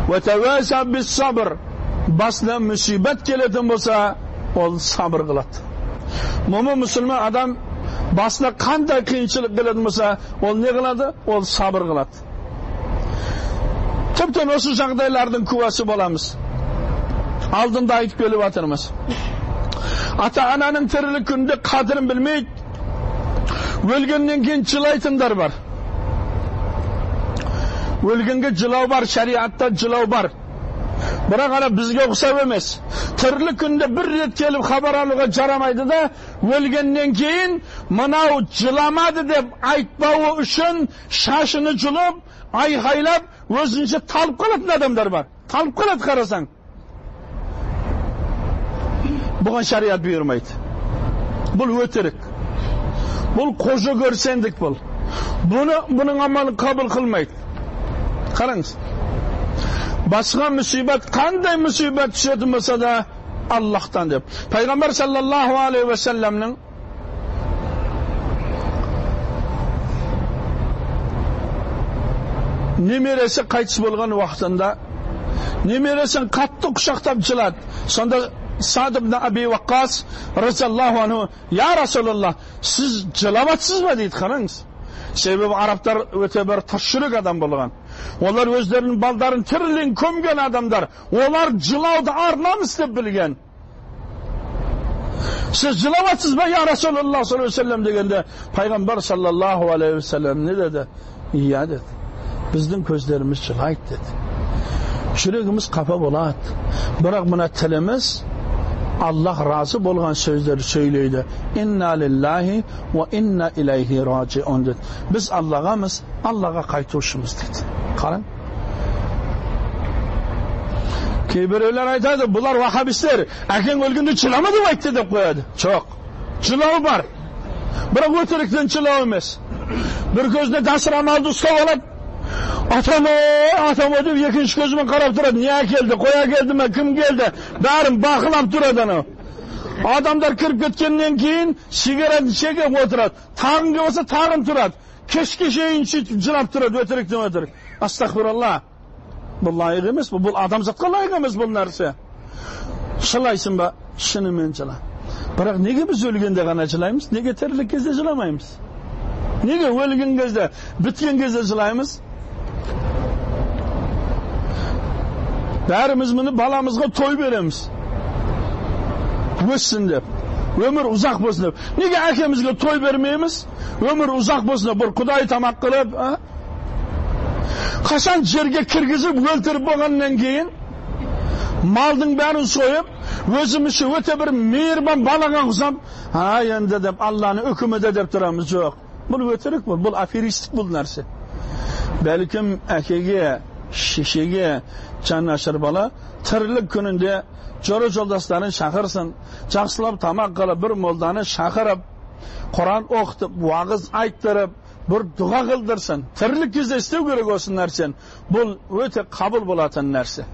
Бис-сабр. Басына мүсибет келетін болса, ол сабыр қылады. Момын мұсылман адам басына қандай қиыншылық келетін болса, ол не қылады? Ол сабыр қылады. Тіптен осы жағдайлардың куәсі боламыз. Алдында айтып келіп жатырмыз. Ата-ананың тірілік күнінде қадірін білмейді, өлгеннен кейін жылайтындар бар. Өлгенге жылау бар, шариатта жылау бар. Бірақ ана бізге ұқсап емес. Тірлік күнде бір рет келіп хабар алуға жарамайды да, өлгеннен кейін мынау жыламады деп айтпауы үшін шашыны жұлып, айқайлап, өзінше талып қалатын адамдар бар. Талып қалады қарасаң. Бұған шариат бұйырмайды. Бұл өтірік. Бұл қожа көрсендік бұл. Бұның амалын қабыл қылмайды. Қараңыз. Басқа мүсибет, қандай мүсибет түсетін болса да Аллахтан деп. Пайғамбар саллаллаху алейхи уассаламның немересі қайтыс болған уақытында немересін қатты құшақтап жылады. Сонда Сад ибн Аби Ваққас разиаллаху анху, «Я Расулаллах, сіз жылап атсыз ба?» дейді. Қараңыз. Себебі арабтар өте бір тас жүрек адам болған. Олар өздерінің балдарын тірілін көмген адамдар. Олар жылауды ар намыс деп білген. Сіз жылап атсыз ба, я Расулаллах саллаллаху алейхи вассалам дегенде, пайғамбар саллаллаху алейхи вассалам не деді? Иә деді. Біздің көздеріміз жылайды деді. Жүрегіміз қапа болады. Бірақ мына тіліміз Аллах разы болған сөздерді сөйлейді. Инна лиллахи ва инна илайхи раджиун деді. Біз Аллағамыз, Аллаға қайтушымыз деді. Қараң. Кейбіреулер айтады, бұлар вахабистер, әкең өлгенде жылама деп айтты деп қояды. Жоқ. Жылау бар. Бірақ өтіріктен жылау емес. Бір көзіне дастрамалды ұстап алады. Атам атам деп екінші көзімен қарап тұрады. Не әкелді, қой әкелді ме, кім келді, бәрін бақылап тұрады анау. Адамдар кіріп кеткеннен кейін сигаретін шегіп отырады. Тағын келіп болса тағын тұрады. Кешке шейін сөйтіп жылап тұрады, өтіріктен өтірік. Астағфиралла. Бұл лайық емес, бұл адамзатқа лайық емес бұл нәрсе. Жылайсың ба? Шынымен жыла. Бірақ неге біз өлгенде ғана жылаймыз? Неге тірілік кезде жыламаймыз? Неге өлген кезде, біткен кезде жылаймыз? Бәріміз мұны баламызға той береміз. Өссін деп, өмір ұзақ болсын деп. Неге әкемізге той бермейміз? Өмір ұзақ болсын деп, бір құдай тамақ қылып, а? Қашан жерге кіргізіп, өлтіріп болғаннан кейін, малдың бәрін сойып, өзімізше өте бір мейірбан балаға ұқсап, а енді деп, Алланың үкімі де деп тұрамыз. Жоқ. Бұл өтірік бұл, бұл аферистік бұл нәрсе. Бәлкім әкеге, шешеге жанашыр бала тірлік күнінде жора жолдастарын шақырсын, жақсылап тамақ қылып, бір молданы шақырып, Құран оқытып, уағыз айттырып, бір дұға қылдырсын. Тірлік кезде істеу керек осы нәрсені. Бұл өте қабыл болатын нәрсе.